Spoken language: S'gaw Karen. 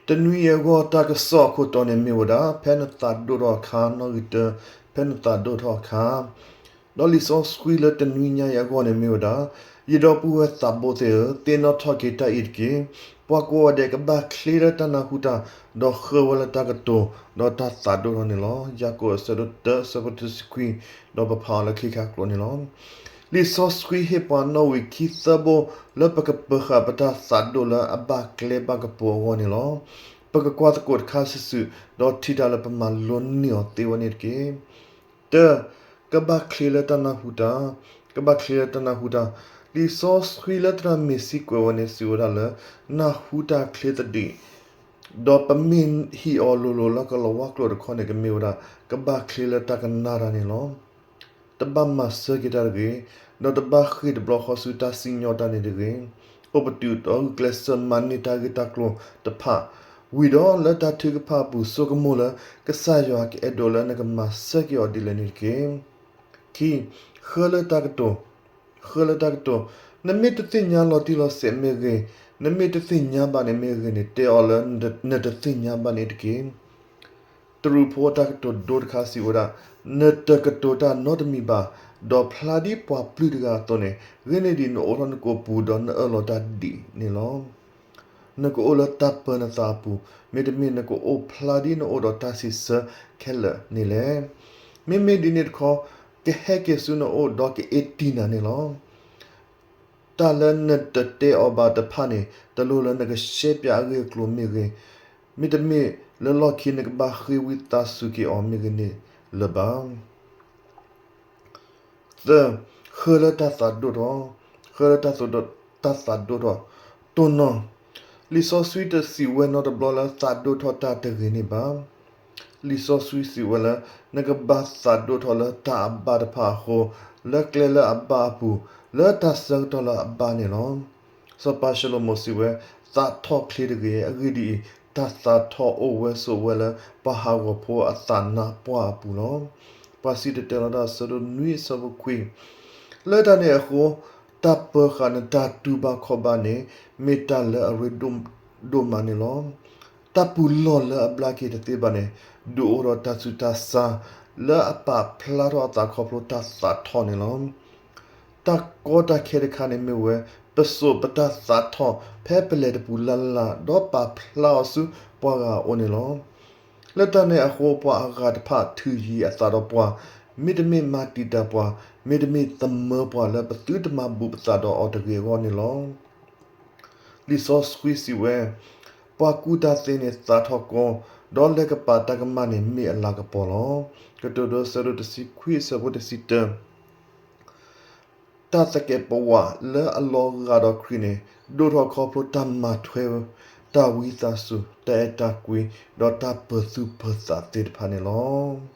တနွံအံၤအဂီၢ်တၢ်ကစီၣ်အခိၣ်တီန့ၣ်မ့ၢ်ဝဲဒၣ် ဖဲနသးဒိၣ်ထီၣ်အခါ နီၣ်ဂံၢ်တၢ ဖဲနသးဒိၣ်ထီၣ်အခါ, ဒီးလံာ်စီဆှံလၢတနွံညါအံၤအဂီၢ်န့ၣ်မ့ၢ်ဝဲဒၣ် ယဒီပုၢ်ဝဲၢ်သးဘိသ့ၣ်ဧၢ, သ့ၣ်နီၣ်ထီၣ်က့ၤတၢ်အံၤတက့ၢ်. ပှၤကိးဂၤဒဲးကဘၣ်ချ့လၢတၢ်နၢ်ဟူတၢ်, ဒီးဃၢဝဲလၢတၢ်ကတိၤ, ဒီးတၢ်သးဒိၣ်ထီၣ်န့ၣ်လီၤ. ယၤကိာ်အဆၢဒိၣ်တၢ အဆၢဖိတဆံခွံ, ဒီးပဖးအီၤလၢခံခါကျိာ်န့ၣ်လီၤ. လံာ်စီဆှံဟ့ၣ်ပှၤနီၣ်ဝံာ်ခံသၢဘိ လၢပကပၢၤဃာ်ပတၢ်သးဒိၣ်လၢအဘၣ်ကျဲဘၣ်ကပူၤအဂီၢ်န့ၣ်လီၤ. ပကကွၢ်သကိးတခါစုာ်စုာ်, ဒီးထံၣ်တၢ်လၢပမၤလိန့ၢ်အီၤသ့ဝဲန့ၣ်တက့ၢ်. တၢ, ကဘၣ်ချ့လၢတၢ်နၢ်ဟူတၢ်, ကဘၣ်ချ့လၢတၢ်နၢ်ဟူတၢ်, လံာ်စီဆှံလၢသရၣ်မ့ၢ်စံးကွဲးဝဲန့ၣ် စံးဝဲဒၣ်လၢ နၢ်ဟူတၢ်ချ့သဒံး, ဒီးပမ့ၢ်ဟံးအီၤလိၤလိၤလၢကလီၤဝါကျိာ်တခီန့ၣ် ကမ့ၢ်ဝဲဒၣ် ကဘၣ်ချ့လၢတၢ်ကနၣ်တၢ်န့ၣ်လီၤ. တဘၣ်မၤစၢၤက့ၤတၢ်တဂ့ၤ, ဒီးတဘၣ်ဃ့ၢ်တဘျီဃီဆူတၢ်စံၣ်ညီၣ်တၢ်န့ၣ်တဂ့ၤ. အိၣ်ပတုာ်ဒီးဂုာ်ကျဲးစၢးမၤန့ၢ်တၢ်ဂ့ၢ်တၢ်ကျိၤတဖၣ်, ဝံၤဒီးလၢတၢ်ထုကဖၣ်အပူၤ ဆိကမိၣ်လၢ ကစၢ်ယွၤကအဲၣ်ဒိးလၢနကမၤစၢၤက့ၤအီၤဒ်လဲၣ်န့ၣ်တက့ၢ်. ခံ, ဃၢလၢတၢ်ကတိၤ, ဃၢလၢတၢ်ကတိၤ, နမ့ၢ်တသ့ၣ်ညါလီၤတံၢ်လီၤဆဲးမ့ၢ်ဂ့ၤ, နမ့ၢ်တသ့ၣ်ညါဘၣ်န့ၣ်မ့ၢ်ဂ့ၤန့ၣ် တဲအီၤလၢနတသ့ၣ်ညါဘၣ်န့ၣ်တက့ၢ်. တရူးဖိအတၢ်ကတိၤဒိတခါစံးဝဲဒၣ်, နတကတိၤတၢ်နီတမံၤဘၣ်, ဒီးဖျါဒ်ပှၤပျုၢ်တဂၤအသိးန့ၣ်, ဂ့ၤန့ၢ်ဒံးနအိးထီၣ်နကိာ်ပူၤ ဒီးနအၢၣ်လီၤတၢ်ဒ်န့ၣ်လီၤ. နကအိၣ်လၢတၢ်ပၢနသးအပူၤ, မ့တမ့ၢ်နကအိၣ်ဖျါဒ်နအိၣ်ဒီးတၢ်စံးဆၢခဲလၢာ်န့ၣ်လဲၣ်. မ့မ့ၢ်ဒ်န့ၣ်တခီ, ကဟဲက့ၤဆူနအိၣ်ဒီးကအ့တံၢ်နၤန့ၣ်လီၤ. တၢ်လၢနတတဲအီၤဘၣ်တဖၣ်န့ၣ် တလိၣ်လၢနကရှဲပၠးအဂ့ၢ်အကျိၤမ့ၢ်ဂ့ၤ, မ့တမ့ၢ်လၢလီၢ်ခံနကဘၣ်ဃ့ဝံသးစူၤက့ၤအီၤမ့ၢ်ဂ့ၤန့ၣ်လၢၤဘၣ်. သၢ, ဃၢလၢတၢ်သးဒိၣ်ထီၣ်, ဃၢလၢတၢ်သးဒိၣ်ထီၣ်, တိၢ်နီၣ်, လံာ်စီဆှံတစံးဝဲနီတဘျီလၢသးဒိၣ်ထီၣ်တၢ်တဂ့ၤန့ၣ်ဘၣ်. လံာ်စီဆှံစံးဝဲလၢ နကဘၣ်သးဒိၣ်ထီၣ်လၢတၢ်အဘၣ်တဖၣ်အဃိ, လၢကျဲလၢအဘၣ်အပူၤ, လၢတၢ်ဆၢကတီၢ်လၢအဘၣ်န့ၣ်လီၤ. စီၤပၤၡလိၤမိၤစံးဝဲ, သးထီၣ်ချ့တဂ့ၤ, အဂ့ၢ်ဒ်အံၤ, တၢ်သးထီၣ်အိၣ်ဝဲဆိးဝဲလၢပှၤဟးဂီၤဖိအသးနါပှၢ်အပူၤလီၤ. ပှၤစံၣ်တဲၤတဲလီၤတၢ်အဆၢဒိၣ်နွံအဆၢဖိခွံ, လၢတၢ်န့ၣ်အဃိ, တၢ်ပၢဃာ်နတၢ်တူၢ်ဘၣ်ခီၣ်ဘၣ်န့ၣ် မ့ၢ်တၢ်လၢအရ့ဒိၣ်ဒိၣ်မးန့ၣ်လီၤ. တၢ်ပူၤလီၢ်လၢအဘျါက့ၤတသ့ဘၣ်န့ၣ် ဒုးအိၣ်ထီၣ်တၢ်ဆူးတၢ်ဆါ လၢအပာ်ဖျါထီၣ်အသးခီဖျိတၢ်သးထီၣ်န့ၣ်လီၤ. တၢ်ကီတၢ်ခဲတခါန့ၣ်မ့ၢ်ဝဲ ပစိာ်ပတၢ်သးထီၣ်ဖဲပလဲၤတပူၤလၢ်လၢ် ဒီးပာ်ဖျါအီၤဆူပှၤဂၤအအိၣ်န့ၣ်လီၤ. လၢတၢ်န့ၣ်အဃိ ပှၤအဂၤတဖၣ်ထုးယံၤအသးဒီးပှၤ, မ့တမ့ၢ်မၤတံာ်တာ်ပှၤ, မ့တမ့ၢ်သမၢပှၤလၢပသုတမၤဘူၣ်ပသးဒီးအီၤတဂ့ၤအဂီၢ်န့ၣ်လီၤ. လံာ်စီဆှံစံးဝဲ, ပှၤကူၣ်တၢ်သ့န့ၣ်သးထီၣ်ကီ, ဒီးလဲၤကပာ်တၢ်ကမၣ်န့ၣ်မ့ၢ်အလၤကပီၤလီၤ. ကတိၤဒိအဆၢဒိၣ်တဆံခွံအဆၢဖိတဆံတၢ, တၢ်သကဲးပဝးလၢအလီၤဂာ်ဒီးခရံာ်န့ၣ် ဒိၣ်ထီၣ်ခီဖျိတၢ်မၤထွဲ, တၢ်ဝံသးစူၤ, တၢ်အဲၣ်တၢ်ကွံ, ဒီးတၢ်ပၢၤသူၣ်ပၢၤသးသ့ၣ်တဖၣ်န့ၣ်လီၤ.